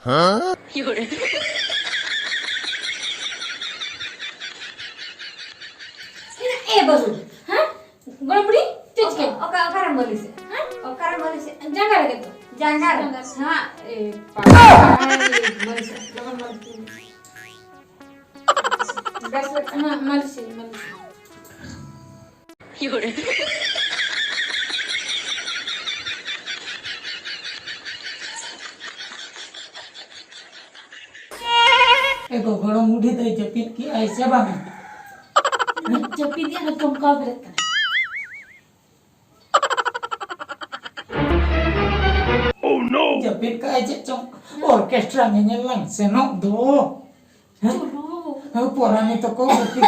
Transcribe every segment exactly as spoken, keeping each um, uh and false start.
ᱮ ᱵᱟᱹᱦᱩ, ᱦᱮᱸ? ᱜᱚᱲᱚᱢ ᱵᱩᱰᱷᱤ, ᱪᱮᱫ ᱪᱤᱠᱟᱹ? ᱚᱠᱟ, ᱚᱠᱟᱨᱮᱢ ᱢᱟᱹᱞᱤᱥᱮᱫ? ᱦᱮᱸ? ᱚᱠᱟᱨᱮᱢ ᱢᱟᱹᱞᱤᱥᱮᱫ? ᱡᱟᱸᱜᱟ ᱨᱮᱜᱮ ᱛᱚ᱾ ᱡᱟᱸᱜᱟ ᱨᱮ? ᱡᱟᱸᱜᱟ ᱨᱮ᱾ ᱦᱮᱸ, ᱮ, ᱯᱟᱲᱦᱟᱣ, ᱢᱟᱹᱞᱤᱥ, ᱞᱚᱜᱚᱱ ᱢᱟᱹᱞᱤᱥ᱾ ᱵᱮᱥ ᱞᱮᱠᱟ, ᱦᱮᱸ, ᱢᱟᱹᱞᱤᱥ, ᱢᱟᱹᱞᱤᱥ᱾ ᱮ ᱜᱚ, ᱜᱚᱲᱚᱢ ᱵᱩᱰᱷᱤ ᱫᱚᱭ ᱡᱟᱹᱯᱤᱫ ᱠᱮᱜᱼᱟᱭ ᱥᱮ ᱵᱟᱝᱟ? ᱡᱟᱹᱯᱤᱫ ᱮᱫ ᱨᱮ ᱪᱚᱢᱠᱟᱣ ᱵᱮᱨᱮᱫ ᱠᱟᱱᱟᱭ᱾ ᱡᱟᱹᱯᱤᱫ ᱠᱟᱜᱼᱟᱭ ᱪᱮᱫ ᱪᱚᱝ? ᱚᱨᱠᱮᱥᱴᱨᱟ ᱧᱮᱧᱮᱞ ᱞᱟᱝ ᱥᱮᱱᱚᱜ ᱫᱚ᱾ ᱦᱮᱸ? ᱪᱚᱞᱚ᱾ ᱦᱮᱸ, ᱯᱚᱨᱟᱱᱤ ᱛᱟᱠᱚ ᱜᱩᱯᱤ᱾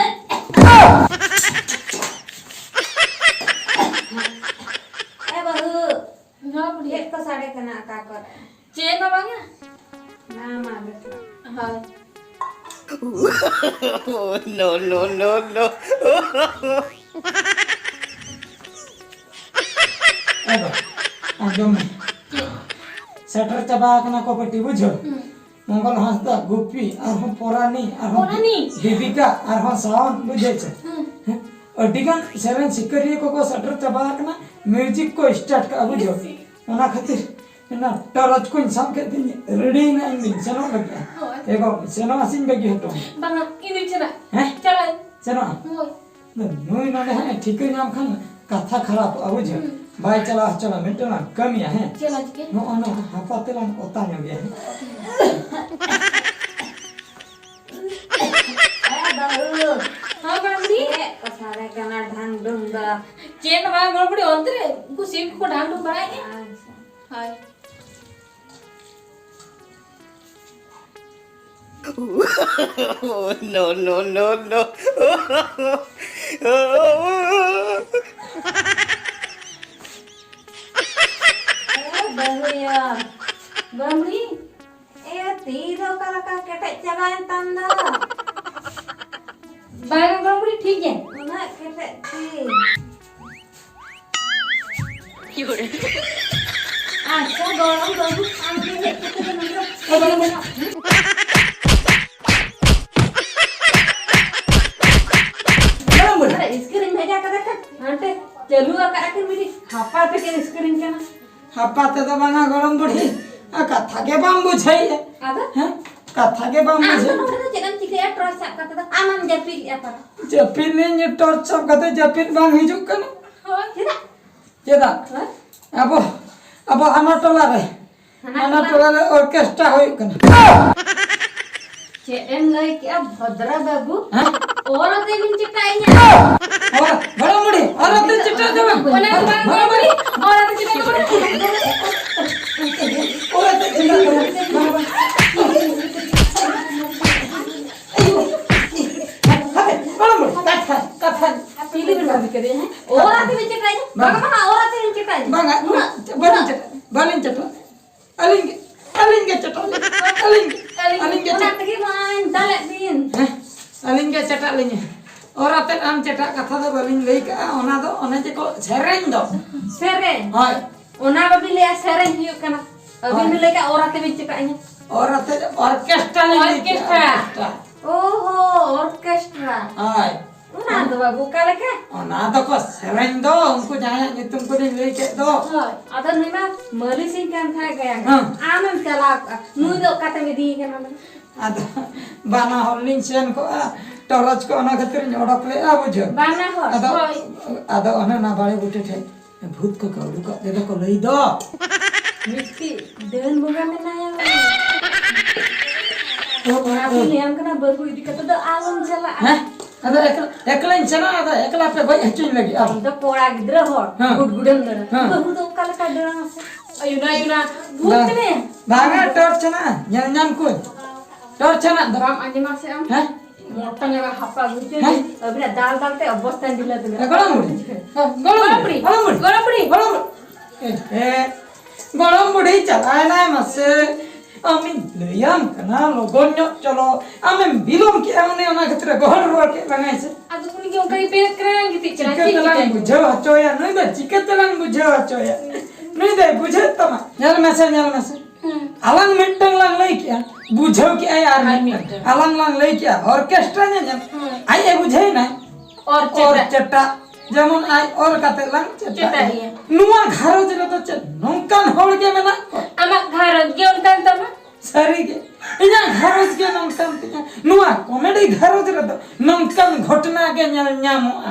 ᱮ ᱵᱟᱹᱦᱩ, ᱦᱚᱸ, ᱵᱩᱰᱷᱤ᱾ ᱪᱮᱫ ᱠᱚ ᱥᱟᱰᱮ ᱠᱟᱱᱟ ᱚᱠᱟ ᱠᱚᱨᱮ? ᱪᱮᱫ ᱦᱚᱸ ᱵᱟᱝᱟ᱾ ᱢᱟ, ᱢᱟ, ᱵᱮᱥ᱾ ᱦᱳᱭ᱾ No, no, no, no. ᱮ ᱵᱟ, ᱟᱸᱡᱚᱢ ᱢᱮ᱾ ᱪᱮᱫ? ᱥᱮᱴᱮᱨ ᱪᱟᱵᱟ ᱟᱠᱟᱱᱟ ᱠᱚ ᱯᱟᱹᱴᱤ, ᱵᱩᱡᱷᱟᱹᱣ? ᱦᱩᱸ᱾ ᱢᱚᱝᱜᱚᱞ ᱦᱟᱸᱥᱫᱟ, ᱜᱩᱯᱤ, ᱟᱨᱦᱚᱸ ᱯᱚᱨᱟᱱᱤ, ᱟᱨᱦᱚᱸ ᱯᱚᱨᱟᱱᱤ? ᱫᱮᱵᱤᱠᱟ, ᱟᱨᱦᱚᱸ ᱥᱟᱣᱚᱱ, ᱵᱩᱡᱷᱟᱹᱣ ᱪᱮ? ᱦᱩᱸ᱾ ᱦᱮᱸ? ᱟᱹᱰᱤ ᱜᱟᱱ ᱥᱮᱨᱮᱧ ᱥᱤᱠᱟᱹᱨᱤᱭᱟᱹ ᱠᱚᱠᱚ ᱥᱮᱴᱮᱨ ᱪᱟᱵᱟ ᱟᱠᱟᱱᱟ, ᱢᱤᱣᱡᱤᱠ ᱠᱚ ᱥᱴᱟᱨᱴ ᱠᱟᱜᱼᱟ, ᱵᱩᱡᱷᱟᱹᱣ? ᱤᱥᱤ᱾ ᱚᱱᱟ ᱠᱷᱟᱹᱛᱤᱨ ᱚᱱᱟ ᱴᱚᱨᱪ ᱠᱚᱧ ᱥᱟᱵ ᱠᱮᱫ ᱛᱤᱧ ᱨᱮᱰᱤᱭᱮᱱᱟ, ᱤᱧ ᱫᱩᱧ ᱥᱮᱱᱚᱜ ᱞᱟᱹᱜᱤᱫᱼᱟ᱾ ᱦᱳᱭ᱾ ᱮ ᱜᱚ, ᱥᱮᱱᱚᱜ ᱟᱥᱮᱧ ᱵᱟᱹᱜᱤ ᱦᱚᱴᱚ ᱟᱢᱟ? ᱵᱟᱝᱟ, ᱤᱧ ᱫᱩᱧ ᱪᱟᱞᱟᱜ᱾ ᱦᱮᱸ? ᱪᱟᱞᱟᱜ ᱟᱹᱧ᱾ ᱥᱮᱱᱚᱜ ᱟᱢ? ᱦᱳᱭ᱾ ᱱᱩᱭ ᱱᱚᱰᱮ ᱦᱟᱸᱜ ᱮ ᱴᱷᱤᱠᱟᱹ ᱧᱟᱢ ᱠᱷᱟᱱ ᱠᱟᱛᱷᱟ ᱠᱷᱟᱨᱟᱯᱚᱜᱼᱟ, ᱵᱩᱡᱷᱟᱹᱣ? ᱦᱩᱸ᱾ ᱵᱟᱭ ᱪᱟᱞᱟᱣ ᱦᱚᱪᱚ ᱞᱟᱝ, ᱢᱤᱫᱴᱟᱝ ᱞᱟᱝ ᱠᱟᱹᱢᱤᱭᱟ, ᱦᱮᱸ? ᱪᱮᱫ ᱞᱟᱝ ᱪᱤᱠᱟᱹᱭᱟ? ᱱᱚᱜᱼᱚ ᱱᱚᱣᱟ ᱦᱟᱯᱟ ᱛᱮᱞᱟᱝ ᱚᱛᱟ ᱧᱚᱜᱮᱭᱟ, ᱦᱮᱸ? ᱮ ᱵᱟᱹᱦᱩ᱾ ᱦᱚᱸ, ᱜᱚᱲᱚᱢ ᱵᱩᱰᱷᱤ? ᱪᱮᱫ ᱠᱚ ᱥᱟᱰᱮ ᱠᱟᱱᱟ ᱰᱷᱟᱝ ᱰᱷᱩᱝ ᱫᱚ? ᱪᱮᱫ ᱦᱚᱸ ᱵᱟᱝ, ᱜᱚᱲᱚᱢ ᱵᱩᱰᱷᱤ, ᱚᱱᱛᱮ ᱨᱮ ᱩᱱᱠᱩ ᱥᱤᱢ ᱠᱚᱠᱚ ᱰᱷᱟᱝ ᱰᱷᱩᱝ ᱵᱟᱲᱟᱭᱮᱫᱼᱟ᱾ ᱟᱪᱪᱷᱟ᱾ ᱦᱳᱭ᱾ No, no, no, no. ᱮ ᱵᱟᱹᱦᱩᱭᱟ᱾ ᱵᱟᱹᱢᱲᱤ᱾ ᱮ, ᱛᱤ ᱫᱚ ᱚᱠᱟ ᱞᱮᱠᱟ ᱠᱮᱴᱮᱡ ᱪᱟᱵᱟᱭᱮᱱ ᱛᱟᱢ ᱫᱚ? ᱵᱟᱝ ᱵᱟᱹᱢᱲᱤ, ᱴᱷᱤᱠ ᱜᱮ᱾ ᱩᱱᱟᱹᱜ ᱠᱮᱴᱮᱡ ᱛᱤ᱾ ᱟᱪᱪᱷᱟ, ᱜᱚᱲᱚᱢ ᱵᱟᱹᱵᱩ, ᱟᱢ ᱜᱮ ᱦᱮᱡ ᱠᱟᱛᱮ ᱫᱚ ᱱᱚᱰᱮ ᱜᱚᱲᱚᱢ ᱵᱩᱰᱷᱤ᱾ ᱟᱨᱮ, ᱤᱥᱠᱤᱨᱤᱧ ᱵᱷᱮᱡᱟ ᱠᱟᱫᱟ ᱠᱷᱟᱱ, ᱦᱟᱱᱛᱮ ᱪᱟᱹᱞᱩ ᱟᱠᱟᱫ ᱟᱹᱠᱤᱱ ᱢᱤᱫᱴᱤᱡ ᱦᱟᱯᱟ ᱛᱮᱠᱤᱱ ᱤᱥᱠᱤᱨᱤᱧ ᱠᱟᱱᱟ᱾ ᱦᱟᱯᱟ ᱛᱮᱫᱚ ᱵᱟᱝᱟ ᱜᱚᱲᱚᱢ ᱵᱩᱰᱷᱤ, ᱟᱨ ᱠᱟᱛᱷᱟ ᱜᱮ ᱵᱟᱢ ᱵᱩᱡᱷᱟᱹᱣᱮᱫᱼᱟ᱾ ᱟᱫᱚ? ᱦᱮᱸ? ᱠᱟᱛᱷᱟ ᱜᱮ ᱵᱟᱢ ᱟᱢ ᱫᱚ ᱵᱩᱡᱷᱟᱹᱣ᱾ ᱱᱚᱰᱮ ᱫᱚ ᱪᱮᱫ ᱮᱢ ᱪᱤᱠᱟᱹᱭᱟ? ᱴᱚᱨᱪ ᱥᱟᱵ ᱠᱟᱛᱮ ᱫᱚ ᱟᱢᱮᱢ ᱡᱟᱹᱯᱤᱫᱮᱜᱼᱟ ᱯᱟᱞᱮ᱾ ᱡᱟᱹᱯᱤᱫ ᱞᱤᱧ, ᱴᱚᱨᱪ ᱥᱟᱵ ᱠᱟᱛᱮ ᱡᱟᱹᱯᱤᱫ ᱵᱟᱝ ᱦᱤᱡᱩᱜ ᱠᱟᱱᱟ᱾ ᱦᱳᱭ, ᱪᱮᱫᱟᱜ? ᱪᱮᱫᱟᱜ? ᱦᱮᱸ? ᱟᱵᱚ, ᱟᱵᱚ ᱦᱟᱱᱟ ᱴᱚᱞᱟ ᱨᱮ, ᱦᱟᱱᱟ ᱦᱟᱱᱟ ᱴᱚᱞᱟ? ᱴᱚᱞᱟ ᱨᱮ ᱚᱨᱠᱮᱥᱴᱨᱟ ᱦᱩᱭᱩᱜ ᱠᱟᱱᱟ᱾ ᱪᱮᱫ ᱮᱢ ᱞᱟᱹᱭ ᱠᱮᱜᱼᱟ ᱵᱷᱚᱫᱨᱟ ᱵᱟᱹᱵᱩ? ᱦᱮᱸ? ᱚᱨ ᱟᱛᱮ ᱵᱤᱱ ᱪᱮᱴᱟᱜ ᱤᱧᱟ? ᱚᱨ, ᱜᱚᱲᱚᱢ ᱵᱩᱰᱷᱤ, ᱚᱨ ᱟᱛᱮ ᱪᱮᱴᱟᱜ ᱫᱚ ᱵᱟᱝ᱾ ᱚᱱᱟ ᱫᱚ ᱵᱟᱝ, ᱜᱚᱲᱚᱢ ᱵᱩᱰᱷᱤ, ᱚᱨ ᱟᱛᱮ ᱪᱮᱴᱟᱜ ᱫᱚ ᱵᱟᱝ᱾ ᱚᱨ ᱟᱛᱮ ᱪᱮᱴᱟᱜ ᱫᱚ ᱵᱟᱝ᱾ ᱵᱟᱝ, ᱵᱟᱝ᱾ ᱦᱟᱯᱮ, ᱜᱚᱲᱚᱢ ᱵᱩᱰᱷᱤ, ᱠᱟᱛᱷᱟ, ᱠᱟᱛᱷᱟ᱾ ᱪᱤᱞᱤ ᱵᱤᱱ ᱵᱟᱹᱜᱤ ᱠᱮᱫᱮᱭᱟ, ᱦᱮᱸ? ᱚᱨ ᱟᱛᱮ ᱵᱤᱱ ᱪᱮᱴᱟᱜ ᱤᱧᱟ? ᱵᱟᱝ᱾ ᱵᱟᱝ, ᱵᱟᱝ, ᱚᱨ ᱟᱛᱮ ᱵᱤᱱ ᱪᱮᱴᱟᱜ ᱤᱧᱟ᱾ ᱵᱟᱝᱟ, ᱩᱱᱟᱹᱜ, ᱵᱟᱹᱞᱤᱧ ᱪᱮᱴᱟᱜ, ᱵᱟᱹᱞᱤᱧ ᱪᱮᱴᱟᱜ᱾ ᱟᱹᱞᱤᱧ ᱜᱮ, ᱟᱹᱞᱤᱧ ᱜᱮ ᱪᱮᱴᱟᱜ ᱞᱤᱧ, ᱟᱹᱞᱤᱧ ᱜᱮ, ᱟᱹᱞᱤᱧ ᱜᱮ ᱚᱱᱟ ᱪᱮᱴᱟᱜ᱾ ᱛᱮᱜᱮ ᱢᱟᱧ ᱫᱟᱞᱮᱫ ᱵᱤᱱ᱾ ᱦᱮᱸ, ᱟᱹᱞᱤᱧ ᱜᱮ ᱪᱮᱴᱟᱜ ᱞᱤᱧ᱾ ᱚᱨ ᱟᱛᱮᱫ ᱟᱢ ᱪᱮᱴᱟᱜ ᱠᱟᱛᱷᱟ ᱫᱚ ᱵᱟᱹᱞᱤᱧ ᱞᱟᱹᱭ ᱠᱟᱜᱼᱟ, ᱚᱱᱟ ᱫᱚ ᱚᱱᱮ ᱡᱮᱠᱚ ᱥᱮᱨᱮᱧ ᱫᱚ᱾ ᱥᱮᱨᱮᱧ? ᱦᱳᱭ᱾ ᱚᱱᱟ ᱵᱟᱹᱵᱤᱱ ᱞᱟᱹᱭᱟ ᱥᱮᱨᱮᱧ ᱦᱩᱭᱩᱜ ᱠᱟᱱᱟ᱾ ᱟᱹᱵᱤᱱ ᱦᱳᱭ᱾ ᱵᱤᱱ ᱞᱟᱹᱭ ᱠᱟᱜᱼᱟ ᱚᱨ ᱟᱛᱮ ᱵᱤᱱ ᱪᱮᱴᱟᱜ ᱤᱧᱟ᱾ ᱚᱨ ᱟᱛᱮᱫ ᱚᱨᱠᱮᱥᱴᱨᱟ ᱞᱤᱧ ᱞᱟᱹᱭ ᱠᱮᱜᱼᱟ, ᱚᱨᱠᱮᱥᱴᱨᱟ᱾ ᱚᱨᱠᱮᱥᱴᱨᱟ᱾ ᱚ ᱦᱚᱸ, ᱚᱨᱠᱮᱥᱴᱨᱟ᱾ ᱦᱳᱭ᱾ ᱚᱱᱟ ᱫᱚ ᱵᱟᱹᱵᱩ ᱚᱠᱟ ᱞᱮᱠᱟ? ᱚᱱᱟ ᱫᱚᱠᱚ ᱥᱮᱨᱮᱧ ᱫᱚ, ᱩᱱᱠᱩ ᱡᱟᱦᱟᱸᱭᱟᱜ ᱧᱩᱛᱩᱢ ᱠᱚᱞᱤᱧ ᱞᱟᱹᱭ ᱠᱮᱫ ᱫᱚ᱾ ᱦᱳᱭ, ᱟᱫᱚ ᱱᱩᱭ ᱢᱟ ᱢᱟᱹᱞᱤᱥᱤᱧ ᱠᱟᱱ ᱛᱟᱦᱮᱸᱫ ᱜᱟᱭᱟᱱ᱾ ᱦᱮᱸ᱾ ᱟᱢᱮᱢ ᱪᱟᱞᱟᱣ ᱠᱚᱜᱼᱟ, ᱱᱩᱭ ᱫᱚ ᱚᱠᱟᱛᱮᱢ ᱤᱫᱤᱭᱮ ᱠᱟᱱᱟ ᱞᱟᱹᱭ ᱢᱮ? ᱟᱫᱚ ᱵᱟᱱᱟ ᱦᱚᱲ ᱞᱤᱧ ᱥᱮᱱ ᱠᱚᱜᱼᱟ, ᱴᱚᱨᱚᱪ ᱠᱚ ᱚᱱᱟ ᱠᱷᱟᱹᱛᱤᱨ ᱤᱧ ᱚᱰᱚᱠ ᱞᱮᱜᱼᱟ, ᱵᱩᱡᱷᱟᱹᱣ᱾ ᱵᱟᱱᱟ ᱦᱚᱲ? ᱟᱫᱚ, ᱦᱳᱭ᱾ ᱟᱫᱚ ᱚᱱᱮ ᱚᱱᱟ ᱵᱟᱲᱮ ᱵᱩᱴᱟᱹ ᱴᱷᱮᱡ ᱵᱷᱩᱛ ᱠᱚᱠᱚ ᱩᱰᱩᱠᱚᱜ ᱛᱮᱫᱚ ᱠᱚ ᱞᱟᱹᱭ ᱫᱚ᱾ ᱢᱤᱫᱴᱤᱡ ᱰᱟᱹᱱ ᱵᱚᱸᱜᱟ ᱢᱮᱱᱟᱭᱟ᱾ ᱚᱱᱟ ᱠᱚ ᱞᱟᱹᱭᱟᱢ ᱠᱟᱱᱟ, ᱵᱟᱹᱦᱩ ᱤᱫᱤ ᱠᱟᱛᱮ ᱫᱚ ᱟᱞᱚᱢ ᱪᱟᱞᱟᱜᱼᱟ᱾ ᱦᱮᱸ? ᱟᱫᱚ ᱮᱠᱞᱟ, ᱮᱠᱞᱟᱧ ᱪᱟᱞᱟᱜᱼᱟ, ᱟᱫᱚ ᱮᱠᱞᱟ ᱯᱮ ᱜᱚᱡ ᱦᱚᱪᱚᱧ ᱞᱟᱹᱜᱤᱫ, ᱟᱫᱚ᱾ ᱟᱢ ᱫᱚ ᱠᱚᱲᱟ ᱜᱤᱫᱽᱨᱟᱹ ᱦᱚᱲ, ᱦᱮᱸ᱾ ᱜᱩᱰᱜᱩᱰᱟᱹᱢ ᱫᱟᱹᱲᱟ᱾ ᱦᱮᱸ᱾ ᱵᱟᱹᱦᱩ ᱫᱚ ᱚᱠᱟ ᱞᱮᱠᱟ ᱫᱟᱹᱲᱟ ᱢᱟᱥᱮ? ᱟᱭᱩᱱᱟ, ᱟᱭᱩᱱᱟ, ᱵᱷᱩᱛ ᱵᱟᱝ, ᱠᱟᱱᱟᱭᱟ᱾ ᱵᱟᱝᱟ, ᱴᱚᱨᱪ ᱦᱮᱱᱟᱜᱼᱟ, ᱧᱮᱞ ᱧᱟᱢ ᱠᱚᱣᱟᱹᱧ᱾ ᱴᱚᱨᱪ ᱦᱮᱱᱟᱜ ᱫᱚ᱾ ᱵᱟᱢ ᱟᱸᱡᱚᱢᱟ ᱥᱮ ᱟᱢ? ᱦᱮᱸ? ᱢᱚᱴᱟ ᱧᱚᱜ ᱦᱟᱯᱟ ᱵᱩᱡᱷᱟᱹᱣ ᱦᱮᱸ? ᱫᱟᱹᱧ᱾ ᱟᱹᱵᱤᱱᱟᱜ ᱫᱟᱞ ᱫᱟᱞ ᱛᱮ ᱚᱵᱚᱥᱛᱟ ᱰᱷᱤᱞᱟᱹ ᱛᱟᱵᱤᱱᱟ᱾ ᱮ, ᱜᱚᱲᱚᱢ ᱵᱩᱰᱷᱤ᱾ ᱦᱮᱸ, ᱜᱚᱲᱚᱢ ᱵᱩᱰᱷᱤ᱾ ᱜᱚᱲᱚᱢ ᱵᱩᱰᱷᱤ᱾ ᱜᱚᱲᱚᱢ ᱵᱩᱰᱷᱤ᱾ ᱜᱚᱲᱚᱢ ᱵᱩᱰᱷᱤ᱾ ᱮ, ᱮ, ᱜᱚᱲᱚᱢ ᱵᱩᱰᱷᱤ ᱪᱟᱞᱟᱣ ᱮᱱᱟᱭ ᱢᱟᱥᱮ᱾ ᱟᱢᱤᱧ ᱞᱟᱹᱭᱟᱢ ᱠᱟᱱᱟ, ᱞᱚᱜᱚᱱ ᱧᱚᱜ ᱪᱚᱞᱚ᱾ ᱟᱢᱮᱢ ᱵᱤᱞᱚᱢ ᱠᱮᱜᱼᱟ, ᱩᱱᱤ ᱚᱱᱟ ᱠᱷᱟᱹᱛᱤᱨ ᱜᱚᱦᱚᱲ ᱨᱩᱣᱟᱹᱲ ᱠᱮᱫ ᱞᱟᱝᱟᱭ ᱥᱮ᱾ ᱟᱫᱚ ᱩᱱᱤ ᱜᱮ ᱚᱱᱠᱟ ᱜᱮ ᱵᱮᱨᱮᱫ ᱠᱟᱱᱟᱭ, ᱜᱤᱛᱤᱡ ᱠᱟᱱᱟᱭ᱾ ᱪᱤᱠᱟᱹ ᱪᱮᱫ ᱛᱮᱞᱟᱝ ᱪᱤᱠᱟᱹᱭᱟ? ᱵᱩᱡᱷᱟᱹᱣ ᱦᱚᱪᱚᱭᱟ? ᱱᱩᱭ ᱫᱚ ᱪᱤᱠᱟᱹ ᱛᱮᱞᱟᱝ ᱵᱩᱡᱷᱟᱹᱣ ᱦᱚᱪᱚᱭᱟ? ᱱᱩᱭ ᱫᱚᱭ ᱵᱩᱡᱷᱟᱹᱣ ᱛᱟᱢᱟ᱾ ᱧᱮᱞ ᱢᱮᱥᱮ, ᱧᱮᱞ ᱢᱮᱥᱮ᱾ ᱟᱞᱟᱝ ᱢᱤᱫᱴᱟᱝ ᱞᱟᱝ ᱞᱟᱹᱭ ᱠᱮᱜᱼᱟ, ᱵᱩᱡᱷᱟᱹᱣ ᱠᱮᱜᱼᱟᱭ ᱟᱨ ᱟᱨ ᱢᱤᱫᱴᱟᱝ᱾ ᱢᱤᱫᱴᱟᱝ᱾ ᱟᱞᱟᱝ ᱞᱟᱝ ᱞᱟᱹᱭ ᱠᱮᱜᱼᱟ ᱚᱨᱠᱮᱥᱴᱨᱟ ᱧᱮᱧᱮᱞ, ᱦᱩᱸ᱾ ᱟᱡ ᱮ ᱵᱩᱡᱷᱟᱹᱣ ᱮᱱᱟᱭ ᱚᱨ ᱚᱨ ᱪᱮᱴᱟ᱾ ᱪᱮᱴᱟ᱾ ᱡᱮᱢᱚᱱ ᱟᱡ ᱚᱨ ᱠᱟᱛᱮ ᱞᱟᱝ ᱪᱮᱴᱟ ᱪᱮᱴᱟ ᱮᱭᱟ᱾ ᱮᱭᱟ᱾ ᱱᱚᱣᱟ ᱜᱷᱟᱨᱚᱸᱡᱽ ᱨᱮᱫᱚ ᱪᱮᱫ ᱱᱚᱝᱠᱟᱱ ᱦᱚᱲ ᱜᱮ ᱢᱮᱱᱟᱜ ᱠᱚᱣᱟ? ᱟᱢᱟᱜ ᱜᱷᱟᱨᱚᱸᱡᱽ ᱜᱮ ᱚᱱᱠᱟᱱ ᱛᱟᱢᱟ? ᱥᱟᱹᱨᱤ ᱜᱮ, ᱤᱧᱟᱹᱜ ᱜᱷᱟᱨᱚᱸᱡᱽ ᱜᱮ ᱱᱚᱝᱠᱟᱱ ᱛᱤᱧᱟ᱾ ᱱᱚᱣᱟ ᱠᱚᱢᱮᱰᱤ ᱜᱷᱟᱨᱚᱸᱡᱽ ᱨᱮᱫᱚ ᱱᱚᱝᱠᱟᱱ ᱜᱷᱚᱴᱱᱟ ᱜᱮ ᱧᱮᱞ ᱧᱟᱢᱚᱜᱼᱟ᱾